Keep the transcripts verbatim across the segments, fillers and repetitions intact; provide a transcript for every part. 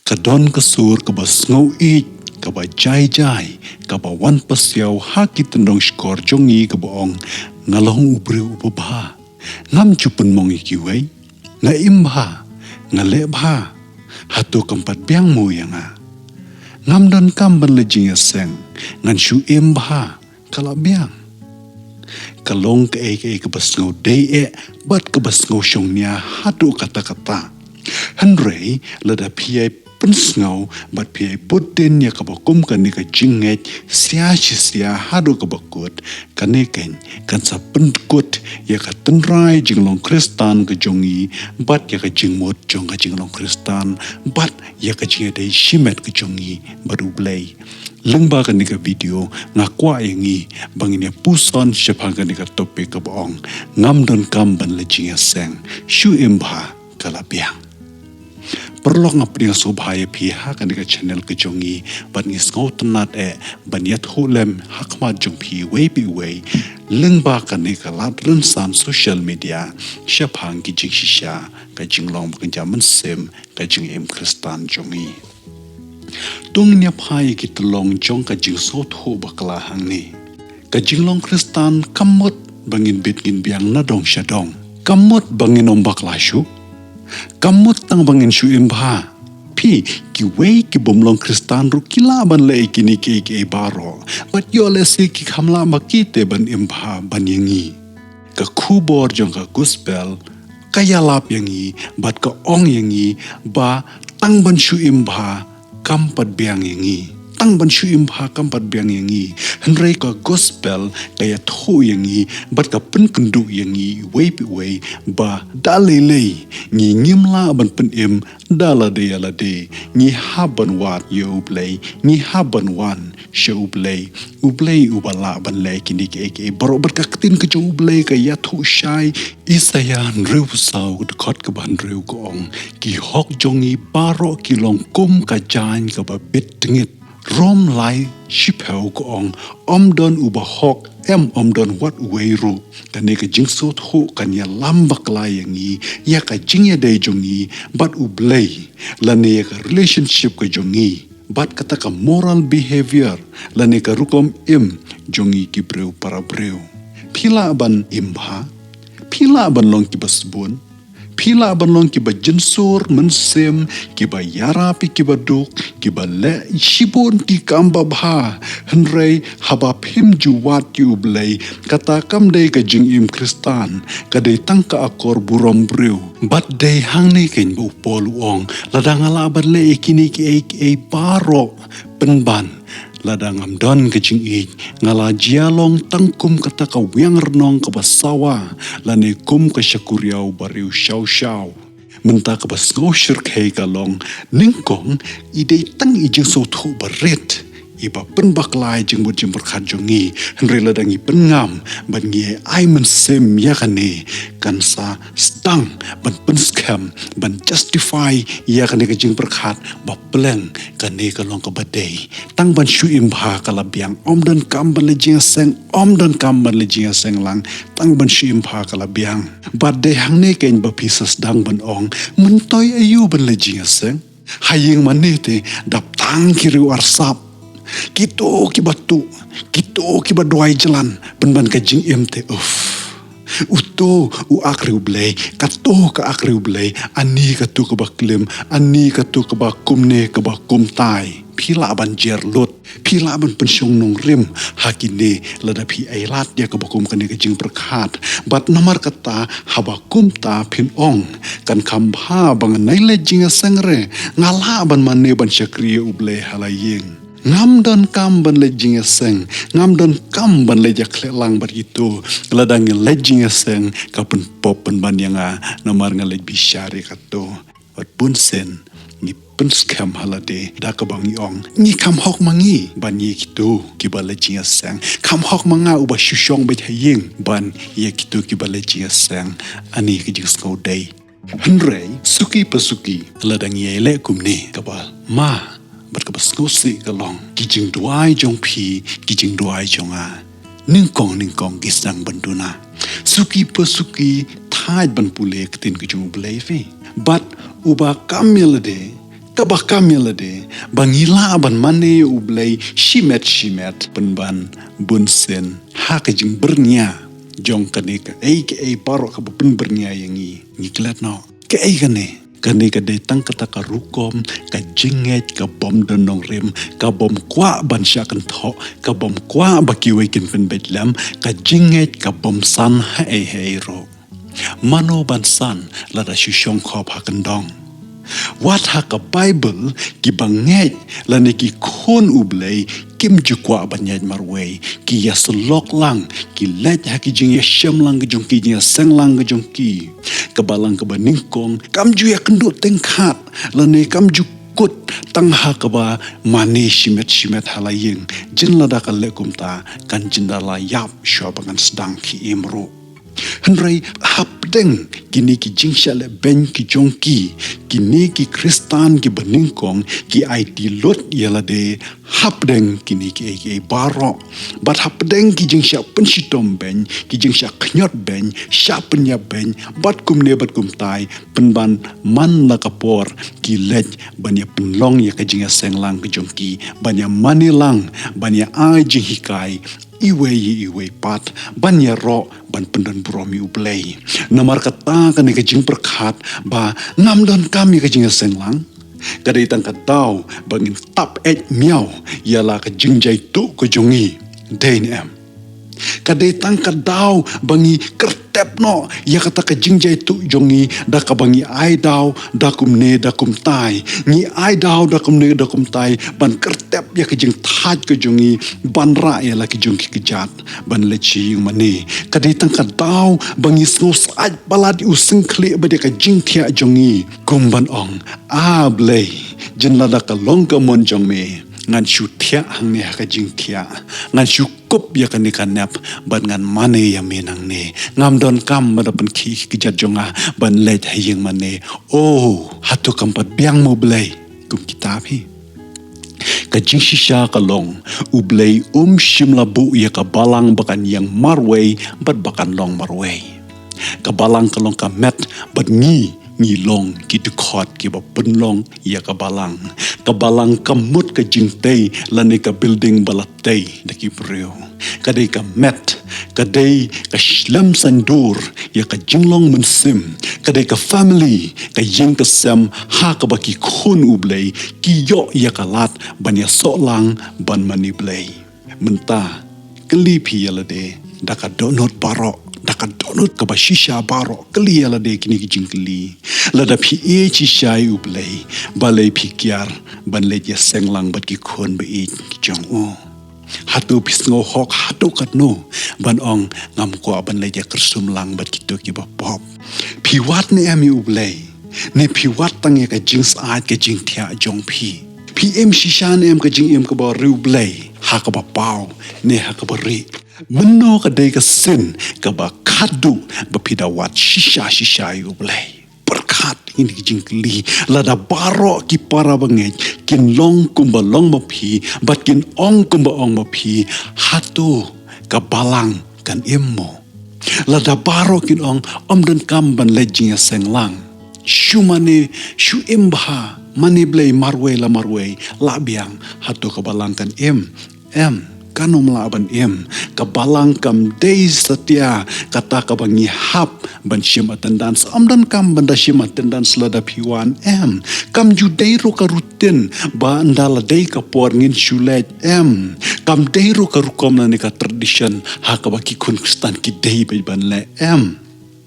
Ka don ka sur kaba sngew ïeit, kaba jai jai, kaba wan pasiaw ha ki tyndong shkor jong ngi kaba ong, nga long u briew uba bha. Ngam ju pynmong ïa kiwei. Nga im bha. Nga leh bha. Hato kam pat biang mo ïa nga? Ngam don kam ban leit jingïaseng. Ngan shu im bha. Ka la biang. Ka long kaei kaei kaba sngew dei eh, bad kaba sngew shongnia haduh katta katta. Hynrei lada phi ïai pynsngew bad phi ïai bud dien ïa kaba kum kane ka jingngeit sia shi sia haduh kaba kut, kane kan, kan sa pynkut ïa ka tynrai jinglong Khristan ka jong ngi, bad ïa ka jingmut jong ka jinglong Khristan, bad ïa ka jingïadei shimet ka jong ngi bad U Blei. Lyngba kane ka video nga kwah ïa ngi ba ngin ïa puson shaphang kane ka topic kaba ong, ngam don kam ban leit jingïaseng, shu im bha, ka la biang. Paralok, nga pdiang sngewbha ïa phi ha kane ka channel ka jong ngi, bad ngi sngewtynnat eh ban ïathuh lem ha khmat jong phi iwei pa iwei lyngba kane ka lad rynsan social media shaphang ki jingshisha, ka jinglong bakynja mynsiem, ka jingim Khristan jong ngi. To ngin ïa phai ïa ki tyllong jong ka jingsngewthuh bakla hangne. Ka jinglong Khristan kam mut ba ngin bit ngin biang na dong sha dong. Kam mut ba ngin ym bakla shuh. Kam mut tang ba ngin shu im bha. Phi, kiwei ki bym long Khristan ruh ki lah ban leh ïa kine kiei kiei baroh. Bad ïoh lehse ki kham lah ma ki te ban im bha ban ïa ngi. Ka khubor jong ka gospel ka ïalap ïa ngi, bad ka ong ïa ngi ba tang ban shu im bha kam pat biang ïa ngi. Tang ban shu im bha kam pat biang ïa ngi. Hynrei ka gospel ka ïathuh ïa ngi, bad ka pynkynduh ïa ngi iwei pa iwei ba da lei lei ngi ngim lah ban pynim da lade ïa lade. Ngi hap ban wad ïa U Blei, ngi hap ban wan sha U Blei. U Blei uba lah ban leh kine kiei kiei baroh. Bad ka ktien ka jong U Blei ka ïathuh shai, Isaïah hynriewphew saw, dkhot kaba hynriew ka ong, ki hok jong ngi baroh ki long kum ka jaiñ kaba bit tngit. Rom lai shiphew ka ong, ym don uba hok, em, ym don wat uwei ruh. Kane ka jingsngewthuh kan ïalam bakla ïa ngi ïa ka jingïadei jong ngi bad U Blei, lane ïa ka relationship ka jong ngi bad kata ka moral behavior, lane ka rukom im jong ngi ki briew para briew. Phi lah ban im bha? Phi lah ban long kiba sbun? Phi lah ban long kiba jynsur mynsiem, kiba ïarap ïa kiba duk, kiba leh shibun ki kam babha? Hynrei haba phim ju wad ïa U Blei, kata kam dei ka jingim Khristan, ka dei tang ka akor burom briew. Bad dei hangne keiñ ba u Paul u ong, lada nga lah ban leh ïa kine kiei kiei baroh, pynban lada ngam don ka jingïeit, nga la jia long tang kum kata ka wiang rnong kaba sawa, lane kum ka shakuriaw ba riewshaw shaw. Mynta kaba sngew shyrkhei ka long, nyngkong i dei tang i jingsngewthuh barit iba pynbakla ïa jingmut jingpyrkhat jong ngi. Hynrei lada ngi pynngam bad ngi ai mynsiem ïa kane, kan sa sdang ban pynskhem, ban justify ïa kane ka jingpyrkhat ba pleng kane ka long kaba dei. Tang ban shu im bha ka la biang. Ym don kam ban leit jingïaseng, ym don kam ban leit jingïaseng lang. Tang ban shu im bha ka la biang. Bad dei hangne keiñ ba phi sa sdang ban ong, myntoi aïu ban leit jingïaseng? Ha ïing mane te dap tang ki riew arsap. Kito kiba tuh, kito kiba duwai jlan, pynban ka jingim te, uff. Uto u ak riew Blei, kato ka ak riew Blei, ani kato kaba klim, ani kato kaba kumne kaba kumtai. Phi lah ban jer lut, phi lah ban pynshong nongrim ha kine lada phi ailad ïa kaba kum kane ka jingpyrkhat. Bad namar kata haba kumta phin ong, kan kham bha ba ngan ym leit jingïaseng re, nga lah ban mane ban shakri ïa U Blei ha la ïing. Ngam don kam ban leit jingïaseng, ngam don kam ban leit ïakhleh lang bad kito. Lada ngi leit jingïaseng ka pynpop pynban ïa nga, namar nga leit bishar ïa kato. Bad bunsien ngi pynskhem ha lade da kaba ngi ong, ngi kham hok ma ngi ban ïa kito kiba leit jingïaseng. Kham hok ma nga uba shu shong beit ha ïing ban ïa kito kiba leit jingïaseng. Ani ka jingsngew dei. Hynrei suki pa suki, lada ngi ïai leh kumne, kaba ma bad kaba sngewsih ka long, ki jingduwai jong phi, ki jingduwai jong nga, nyngkong nyngkong ki sdang ban duna. Suki pa suki thait ban pule ktien ka jong U Blei phi. Bad uba kam ïa lade, Kaba kam ïa lade ba ngi lah ban mane ïa U Blei shimet shimet, pynban bunsien ha ka jingbyrngia jong kane kaei kaei baroh kaba pynbyrngia ïa ngi, ngi klet noh. Kaei kane? Kane ka dei tang kata ka rukom ka jingngeit ka bym don nongrim, ka bym kwah ban shah kynthoh, ka bym kwah ba kiwei kin pynbeit lem, ka jingngeit ka bym san haei haei ruh. Mano ban san lada shu shong khop ha kyndong? Wat ha ka Baibl, kiba ngeit lane ki khun U Blei kim ju kwah ban ïaid marwei, ki ïasyllok lang, ki leit ha ki jingïashem lang ka jong ki, jingïaseng lang ka jong ki. Ka Balang kaba nyngkong kam ju ïakynduh tyngkhat lane kam ju kut tang ha kaba mane shimet shimet ha la ïing. Jin lada ka leh kumta, kan jin da la ïap shuwa ba ngan sdang ki im ruh. Hynrei hapdeng kine ki jingshah leh beiñ ki jong ki, kine ki Khristan kiba nyngkong ki aiti lut ïa lade hapdeng kine kiei kiei baroh. Bad hapdeng ki jingshah pynshitom beiñ, ki jingshah khñiot beiñ, shah pynïap beiñ, bad kumne bad kumtai, pynban man la ka por ki leit ban ïa pynlong ïa ka jingïaseng lang ka jong ki, ban ïa mane lang, ban ïa ai jinghikai iwei ïa iwei pat, ban ïaroh ban pyndon burom ïa U Blei. Namar kata kane ka jingpyrkhat ba ngam donkam ïa ka jingïaseng lang, ka dei tang ka daw ba ngin tap eit miaw ïa la ka jingjaituh ka jong ngi, dei ne em? Ka dei tang ka daw ba ngi kyrtep noh ïa kata ka jingjaituh jong ngi da kaba ngi ai daw da kumne da kumtai. Ngi ai daw da kumne da kumtai ban kyrtep ïa ka jingthait ka jong ngi, ban rah ïa la ki jong ki kjat ban leit sha ïing mane. Ka dei tang ka daw ba ngi sngewsih palat ïa u syngkhlieh bad ïa ka jingthiah jong ngi, kum ban ong, A Blei, jin lada ka long ka mon jong me, ngan shu thiah hangne ha ka jingthiah, ngan shu kup ïa kane ka nep bad ngan mane ïa me nangne. Ngam donkam ba da pynkhih ki kjat jong nga ban leit ha ïing mane. O, hato kam pat biang mo Blei kum kita phi? Ka jingshisha ka long, U Blei um shym la buh ïa ka Balang ba kan ïeng marwei bad ba kan long marwei. Ka Balang ka long ka met bad ngi ngi long ki dkhot kiba pynlong ïa ka Balang. Ka Balang kam mut ka jingtei lane ka building ba la tei da ki briew. Ka dei ka met, ka dei ka shlem saiñdur ïa ka jinglong mynsiem, ka dei ka family, ka ïing ka sem ha kaba ki khun U Blei ki ïoh ïa ka lad ban ïasoh lang ban mane Blei. Mynta kylli phi ïa lade da ka dohnud baroh, da ka dohnud kaba shisha baroh, kylli ïa lade kine ki jingkylli. Lada phi ïeit shisha ïa U Blei, balei phi kiar ban leit ïaseng lang bad ki khun ba ïeit ki jong u? Hato phi sngew hok hato katno ban ong, ngam kwah ban leit ïakyrshum lang bad kito kiba pop? Phi wad ne em ïa U Blei, ne phi wad tang ïa ka jingsyaid ka jingthiah jong phi? Phi im shisha ne em ka jingim kaba riewblei ha kaba paw ne ha kaba rieh? Mynno ka dei ka sien kaba khatduh ba phi da wad shisha shisha ïa U Blei? Pyrkhat ïa kine ki jingkylli. Lada baroh ki para bangeit kin long kumba long ma phi bad kin ong kumba ong ma phi, hato ka Balang kan im mo? Lada baroh kin ong, ym donkam ban leit jingïaseng lang, shu mane, shu im bha, mane Blei marwei la marwei, lah biang, hato ka Balang kan im? Em, kan ym lah ban im. Ka Balang kam dei satia kata kaba ngi hap ban shim attendance. Ym donkam ban da shim attendance lada phi wan, em. Kam ju dei ruh ka routine ba ynda la dei ka por ngin shu leit, em. Kam dei ruh ka rukom lane ka tradition ha kaba ki khun Khristan ki dei beit ban leh, em.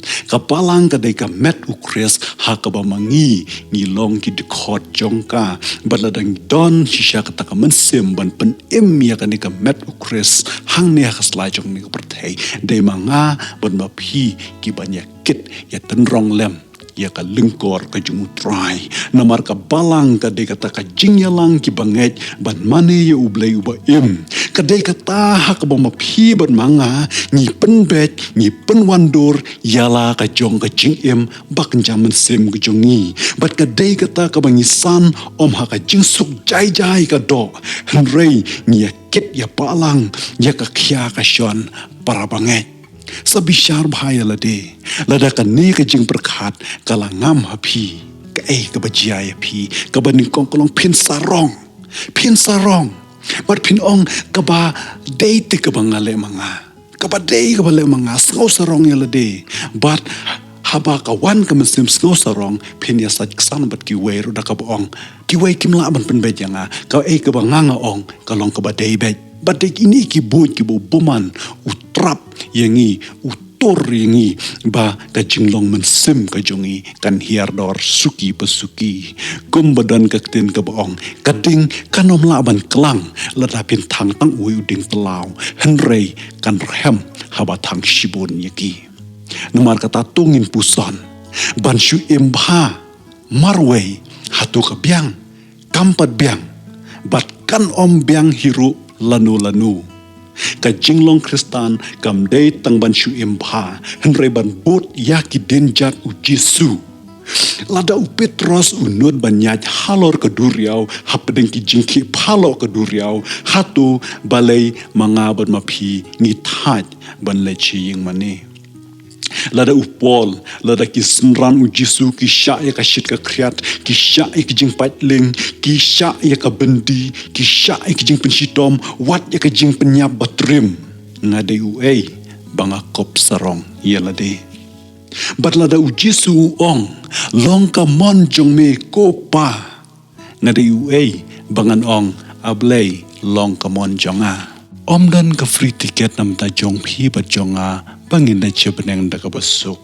Ka Balang ka dei ka met U Khrist ha kaba ma ngi ngi long ki dkhot jong ka. Bad lada ngi don shisha kata ka mynsiem ban pynim ïa kane ka met U Khrist hangne ha ka sla jong kane ka pyrthei, dei ma nga bad ma phi ki ban ïa kit ïa tynrong lem ïa ka lyngkor ka jong U Trai. Namar ka Balang ka dei kata ka jingïalang ki bangeit ban mane ïa U Blei uba im. Ka dei kata ha kaba ma phi bad ma nga ngi pynbeit, ngi pynwandur ïa la ka jong ka jingim ba kynja mynsiem ka jong ngi. Bad ka dei kata kaba ngi san ym ha ka jingsuk jai jai ka doh, hynrei ngi ïa kit ïa Balang ïa ka khia ka shon para bangeit. Sa bishar bha ïa lade lada kane ka jingpyrkhat ka la ngam ha phi. Ei, kaba jia ïa phi, kaba nyngkong ka long phin sarong. Phin sarong. Bad phin ong kaba dei te kaba nga leh ma nga. Kaba dei kaba leh ma nga, sngew sarong ïa lade. Bad haba ka wan ka mynsiem sngew sarong, phin ïasaid ksan bad kiwei ruh da kaba ong, kiwei kim lah ban pynbeit ïa nga. Kaei kaba nga nga ong ka long kaba dei beit. Bad dei kine ki buit kiba u bymman u trap ïa ngi, u tur ïa ngi, ba ka jinglong mynsiem ka jong ngi kan hiar dor suki pa suki. Kumba don ka ktien kaba ong, ka ding kan ym lah ban klang lada phin thang tang uwei u dieng tlaw, hynrei kan rhem haba thang shibun ïa ki. Namar kata to ngin puson ban shu im bha marwei, hato ka biang? Kam pat biang. Bad kan ym biang hi ruh lano lano. Ka jinglong Khristan kam dei tang ban shu im bha, hynrei ban bud ïa ki dienjat U Jisu. Lada u Petros u nud ban ïaid halor ka duriaw hapdeng ki jingkhih phalok ka duriaw, hato balei ma nga bad ma phi ngi thait ban leit sha ïing mane? Lada u Paul, lada ki synran U Jisu ki shah ïa ka shit ka khriat, ki shah ïa ki jingpait lieng, ki shah ïa ka byndi, ki shah ïa ki jingpynshitom, wat ïa ka jingpynïap ba triem, nga dei uei ba nga kop sarong ïa lade? Bad lada U Jisu u ong, long ka mon jong me ko Pa, nga dei uei ba ngan ong, A Blei, long ka mon jong nga? Ym don ka free ticket na bynta jong phi bad jong nga ba ngin leit sha bneng da kaba suk.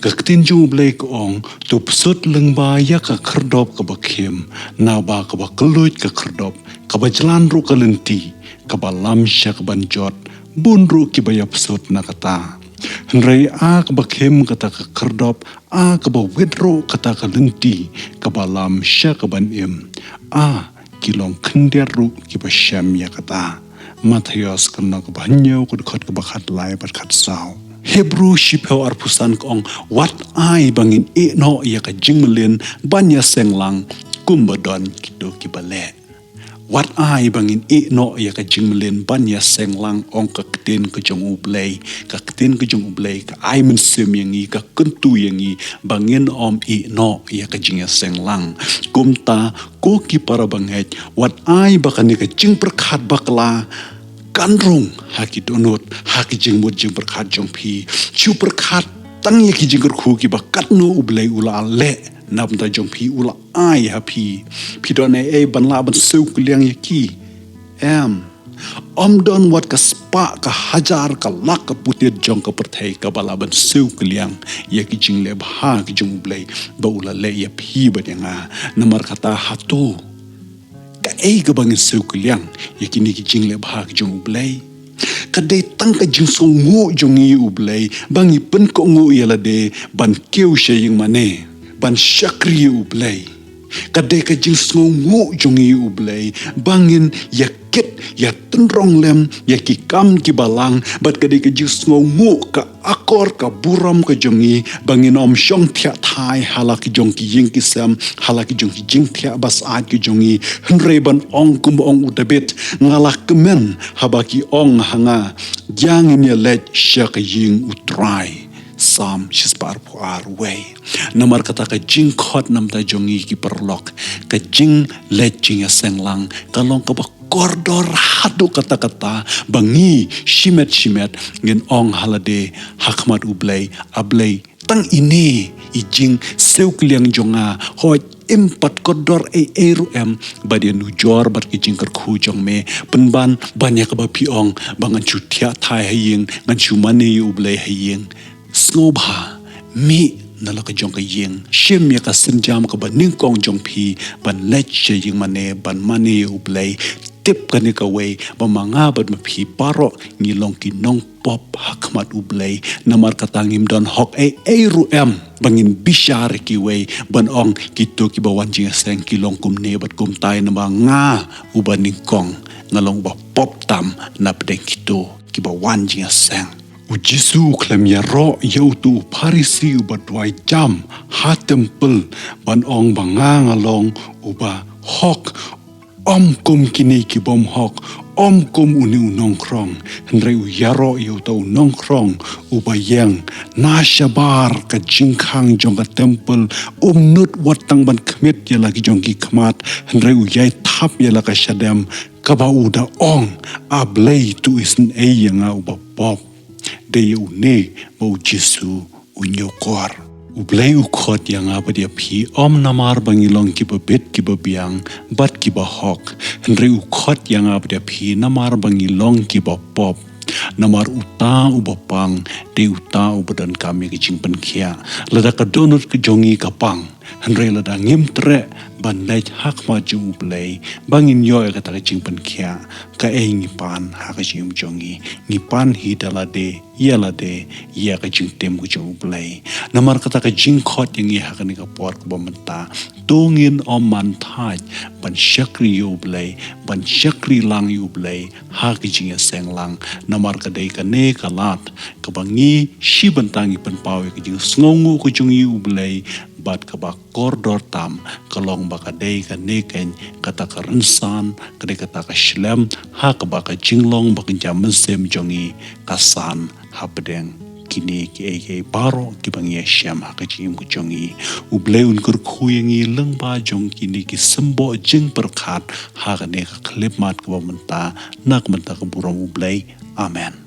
Ka ktien jong U Blei ka ong, to bsut lyngba ïa ka khyrdop kaba khim, naba kaba kylluid ka khyrdop, kaba jlan ruh ka lynti, kaba lam sha kaban jot, bun ruh kiba ïa bsut na kata. Hynrei a kaba khim kata ka khyrdop, a kaba wit ruh kata ka lynti, kaba lam sha kaban im, a ki long khyndiat ruh kiba shem ïa kata. Mathaios ka lynnong kaba hynñiew, ka dkhot kaba khatlai bad khatsaw. Hebru shiphew arphew san ka ong, wat ai ba ngin ïeh noh ïa ka jingmlien ban ïaseng lang kumba don kito kiba leh. Wat ai ba ngin ïeh noh ïa ka jingmlien ban ïaseng lang, ong ka ktien ka jong U Blei. Ka ktien ka jong U Blei ka ai mynsiem ïa ngi, ka kyntu ïa ngi ba ngin ym ïeh noh ïa ka jingïaseng lang. Kumta ko ki para bangeit, wat ai ba kane ka jingpyrkhat bakla kan rung ha ki dohnud, ha ki jingmut jingpyrkhat jong phi. Shu pyrkhat tang ïa ki jingkyrkhu kiba katno U Blei u la leh na bynta jong phi, u la ai ha phi. Phi don ei ei ban lah ban siew kylliang ïa ki? Em. Ym don wat ka spah, ka hajar, ka lak, ka putied jong ka pyrthei kaba lah ban siew kylliang ïa ki jingleh bha ki jong U Blei ba u la leh ïa phi bad ïa nga. Namar kata hato kaei kaba ngin siew kylliang ïa kine ki jingleh bha ki jong U Blei? Ka dei tang ka jingsngewnguh jong ngi ïa U Blei ba ngi pynkohnguh ïa lade ban kiew sha ïing mane, ban shakri ïa U Blei. Ka dei ka jingsngewnguh jong ngi ïa U Blei ba ngin ïa kit, ïa tynrong lem ïa ki kam kiba lang, bad ka dei ka jingsngewnguh, ka akor, ka burom ka jong ngi ba ngin ym shong thiah thai ha la ki jong ki ïing ki sem, ha la ki jong ki jingthiah ba syaid ki jong ngi, hynrei ban ong kumba ong u David, nga la kmen haba ki ong ha nga, ïa ngin ïa leit sha ka ïing U Trai. Salm shispah arphew ar wei. Namar kata ka jingkhot na bynta jong ngi ki paralok, ka jingleit jingïaseng lang ka long kaba kordor haduh katta katta ba ngi shimet shimet ngin ong ha lade ha khmat U Blei, A Blei, tang ine i jingsiew kylliang jong nga, hooid, im pat kordor ei ei ruh em, bad ïanujor bad ki jingkyrkhu jong me, pynban ban ïa kaba phi ong ba ngan shu thiah thai ha ïing, ngan shu mane ïa U Blei ha ïing. Sngewbha mih na la ka jong ka ïing, shim ïa ka sienjam kaba nyngkong jong phi ban leit sha ïing mane ban mane ïa U Blei. Tip kane kawei, ba ma nga bad ma phi baroh ngi long ki nongpop ha khmat U Blei. Namar kata ngim don hok ei ei ruh em ba ngin bishar ïa kiwei ban ong kito kiba wan jingïaseng ki long kumne bad kumtai, namar nga uba nyngkong nga long uba pop tam na pdeng kito kiba wan jingïaseng. U Jisu u khlem ïaroh ïa uto u Pharisi uba duwai jam ha templ ban ong ba nga nga long uba hok, ym kum kine ki bym hok, Ym kum une u nongkhrong, hynrei u ïaroh ïa uta u nongkhrong uba ïeng na shabar ka jingkhang jong ka templ, um nud wat tang ban khmih ïa la ki jong ki khmat, hynrei u ïai thap ïa la ka shadem, kaba u da ong, A Blei, to isynei ïa nga uba pop. Dei ïa une ba U Jisu u ñiewkor. U Blei u khot ïa nga bad ïa phi, ym namar ba ngi long kiba bit kiba biang bad kiba hok, hynrei u khot ïa nga bad ïa phi namar ba ngi long kiba pop. Namar uta uba pang dei uta uba donkam ïa ka jingpynkhiah. Lada ka dohnud ka jong ngi ka pang, hynrei lada ngim treh ban leit ha khmat jong U Blei ba ngin ïoh ïa kata ka jingpynkhiah, kaei ngi pan ha ka jingim jong ngi? Ngi pan hi da lade ïa lade ïa ka jingtim ka jong U Blei. Namar kata ka jingkhot ïa ngi ha kane ka por kaba mynta, to ngin ym man thait ban shakri ïa U Blei, ban shakri lang ïa U Blei ha ka jingïaseng lang. Namar ka dei kane ka lad kaba ngi shi bynta ngi pynpaw ïa ka jingsngewnguh ka jong ngi ïa U Blei, bad kaba kordor tam ka long ba ka dei kane keiñ kata ka rynsan, ka dei kata ka shlem, ha kaba ka jinglong ba kynja mynsiem jong ngi ka san hapdeng kine kiei kiei baroh kiba ngi ïashem ha ka jingim ka jong ngi. U Blei un kyrkhu ïa ngi lyngba jong kine ki symboh jingpyrkhat ha kane ka khyllipmat kaba mynta, na ka bynta ka burom U Blei. Amen.